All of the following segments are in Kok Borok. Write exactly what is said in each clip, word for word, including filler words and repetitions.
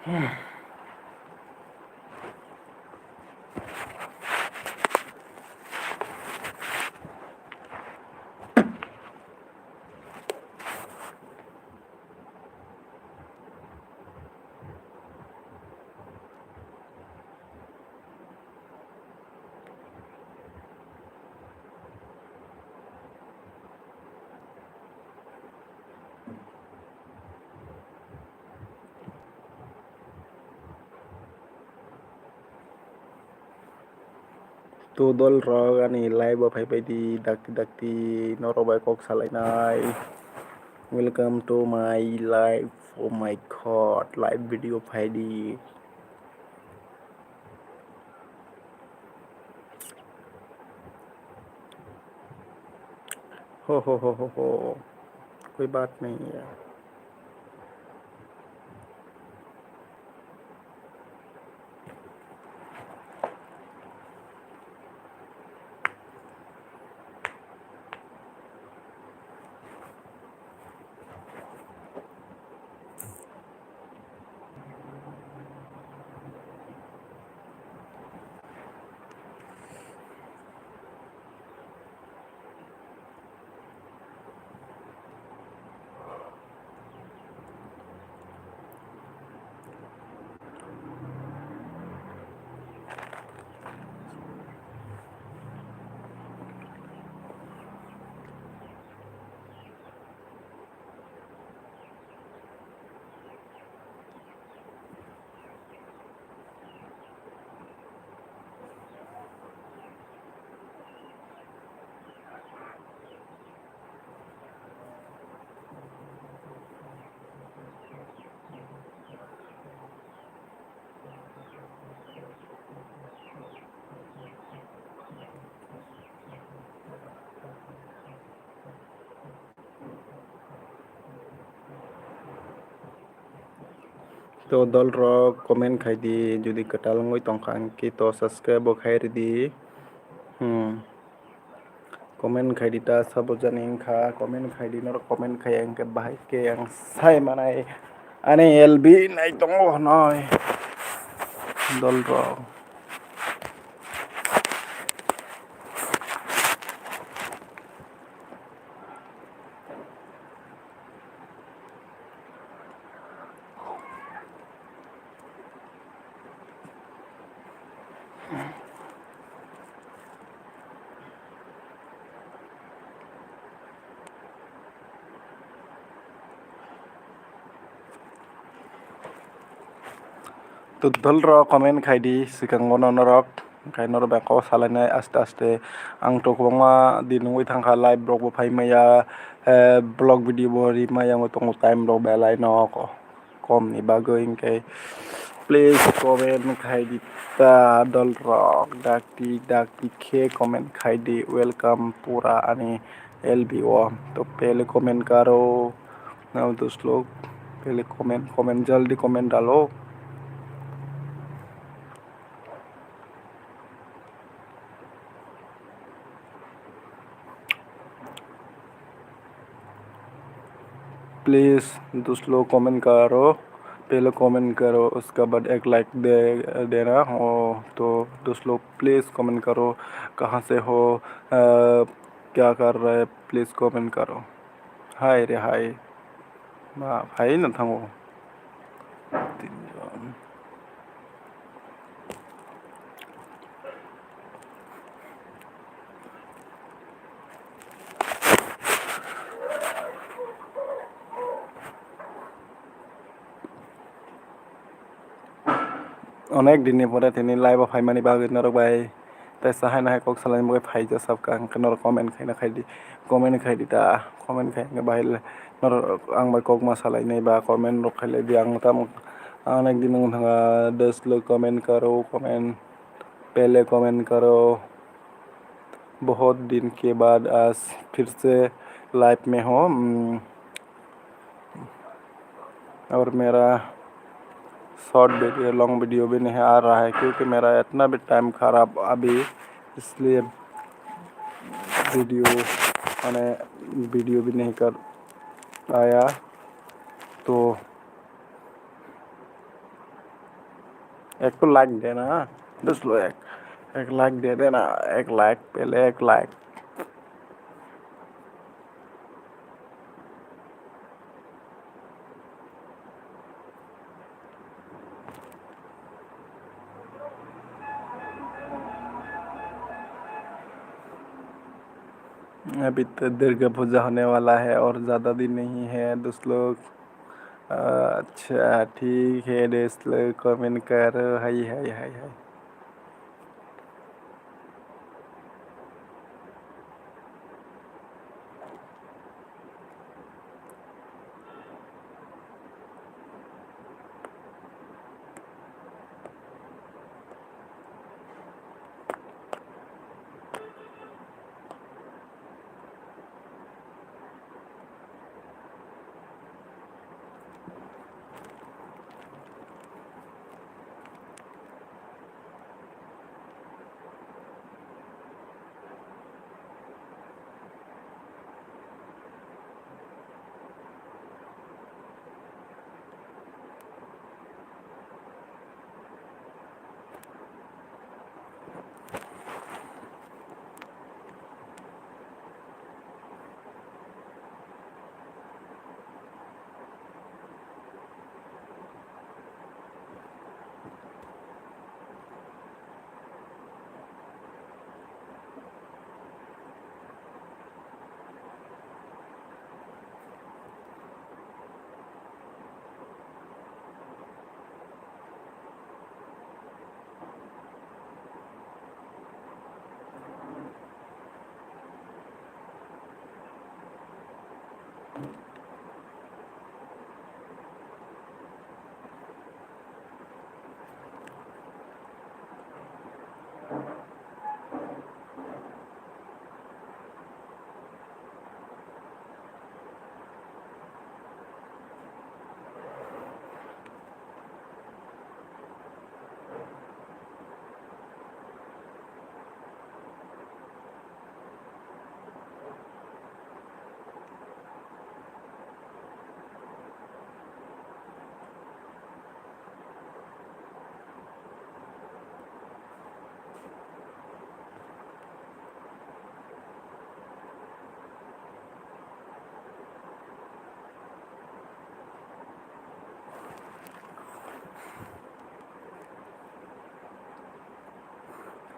To dol rok ani live o phai pai di, dakti dakti norok bai kok salainai. Welcome to my live, oh my god, live video phai di. Ho ho ho ho ho, koi baat nahi hai. To dol rok comment khai di, jodi kwtal wngwi tongkha hwnkhe to subscribe bo khai ridi. Hmm. Comment khai di ta sabo jani wngkha, comment khai di, norok comment khai hwnkhe bahai khe ang sai manai ani L B nai tongo hwnwi dol rok. To dol rok comment khai di, swkang bono norok, khai norok bai kok salainai aste aste. Ang to kwbangma din wngwi thangkha, live rok bo phai maya, eh, vlog video bo ri maya wngwi tongo, time rok belai no kom ni bagwi, hinkhe please comment khai di ta dol rok, dakti dakti khe comment khai di, welcome pura ani L B o. To pehle comment karo, na dos log, pehle comment, comment, jaldi comment dalo. Please, dos log comment karo, pehle comment karo, uska baad ek like de dena. Oh, to dos log please comment karo, kahan se ho, uh, kya kar rahe, please comment karo. Hai re hai. Ma, hai na thango. Tinjon. Onek din ni pore tini live o phaimani bagwi norok bai teisa hai no hai kok salaini bagwi phaijak sabkha, hwnkhe norok comment khaina khai di, comment khai di ta, comment khai hwnkhe bahai le norok ang bai kok ma salainai ba comment rok khai lai di, ang tamo onek din wng thangkha, dos log comment karo, comment, pehle comment karo, bahut din ke baad aaj phir se live mein ho, hmm. और मेरा short video, long video भी नहीं आ रहा है, क्योंकि मेरा इतना भी टाइम खराब अभी, इसलिए वीडियो, मैंने वीडियो भी नहीं कर आया। तो एक तो लाइक देना, दस लोग एक, एक लाइक दे देना, एक लाइक, पहले एक लाइक। अभी तो दुर्गा पूजा होने वाला है और ज़्यादा दिन नहीं है, दोस्त लोग। अच्छा, ठीक है, दोस्त लोग, कमेंट करो। हाय, हाय, हाय, हाय।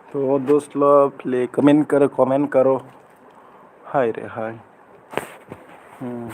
तो दोस्त लोग, प्ले कमेंट करो, कमेंट करो। हाय रे हाय। हम्म।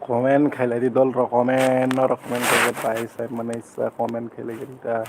Comment khailai di dol rok, comment norok comment khailai bai sai manai sa comment khailai di ta.